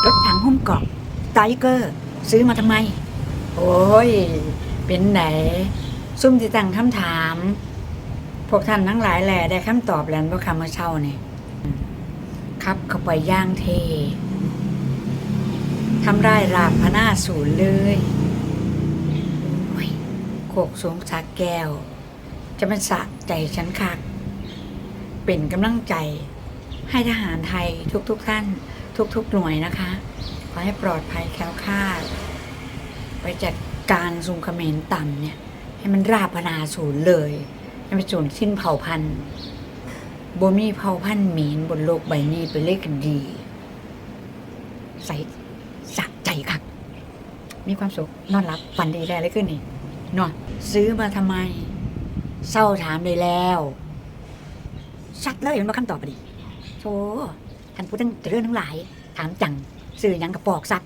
ລົດຖັງຫຸ້ມເກາະ Tiger ຊື້ມາທຳໄມ? ໂອ້ຍ ເປັນໃດ ຊຸມທີ່ຕັ້ງຄຳຖາມ ພວກທ່ານທັງຫຼາຍແຫຼະ ໄດ້ຄຳຕອບແລ້ວບໍ່ຄະ ມື້ເຊົ້ານີ້? ຂັບເຂົ້າໄປຢ່າງເທ່ ທຳລາຍລາບພະນາສູນເລີຍ. ໂອ້ຍ ໂຄກສູງສາແກ້ວ ຈະແມ່ນສະໃຈສັນຄັກ. ເປັນກຳລັງໃຈໃຫ້ທະຫານໄທທຸກໆທ່ານ ທຸກໆໜ່ວຍນະຄະ. ຂໍໃຫ້ປອດໄພແຄ້ວຄາດ ໄປຈັດການຊຸມຂະເໝນຕ່ຳເນຍ ໃຫ້ມັນລາບພະນາສູນເລີຍ ໃຫ້ມັນສູນສິ້ນເຜົ່າພັນ. ບໍ່ມີເຜົ່າພັນເໝນບົນໂລກໃບນີ້ໄປເລີຍກະດີ. ໃສ ສະໃຈຄັກ. ມີຄວາມສຸກ ນອນຫຼັບຝັນດີແທ້ເລີຍຄືນນີ້ເນາະ. ຊື້ມາທຳໄມ? ເຊົາຖາມໄດ້ແລ້ວ. ຊັດເລີຍແມ່ນບໍ່ຄຳຕອບນີ້? ໂທ້ ທ່ານຜູ້ທັງຈະເລີນທັງຫຼາຍ ຖາມຈັ່ງ ຊື້ຫຍັງກະປອກຊັດ.